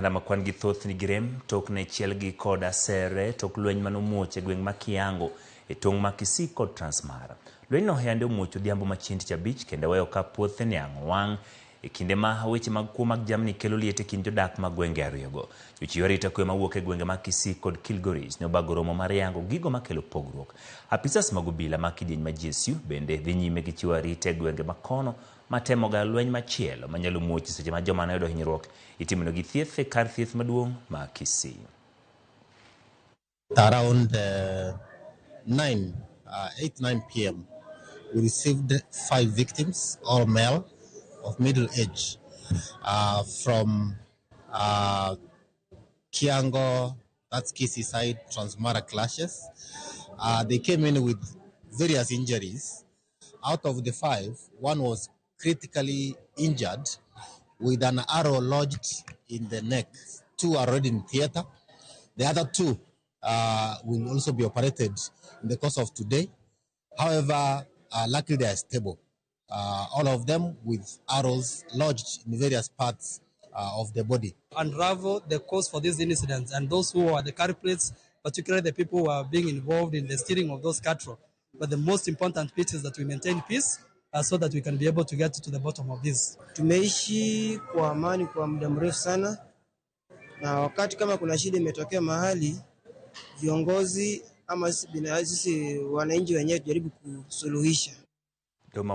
Ma kwan gi thoth nigi rem tok ne chielgi kod asere tok lweny manomuoch e gweng' ma Kiango e tong' ma Kisii kod Transmara. Lwenyno yande omuoch odhiambo ma chieng' tich abich kendo weyo ka puothe niang' owang' e kinde ma weche mag kuo mag jamni kelo liet e kind jodak mag gwenge ariyogo. Jochiw arita kwe mawuok e gwenge mag Kisii kod Kilgoris ne obago romo mar yango gigo makelo pogruok. Apisas mag obila ma kidieny ma GSU bende dhi nyime gi chiwo arita e gwenge ma kono matemo ga lweny machielo manyalo muoch seche ma joma noyudo hinyruok itimonegi thieth e kar thieth maduong' ma Kisii. Around 9, 8, 9 p.m., we received five victims, all male, of middle age, from Kiango, that's Kisii side, Transmara clashes. They came in with various injuries. Out of the five, one was critically injured with an arrow lodged in the neck. Two are already in theater. The other two will also be operated in the course of today. However, luckily they are stable. All of them with arrows lodged in various parts of the body. Unravel the cause for these incidents and those who are the culprits, particularly the people who are being involved in the stealing of those cattle. But the most important bit is that we maintain peace so that we can be able to get to the bottom of this. Tumeishi kwa amani kwa muda mrefu sana, na wakati kama kuna shida imetokea mahali, viongozi ama sisi wananchi wenyewe tujaribu kusuluhisha. Doma.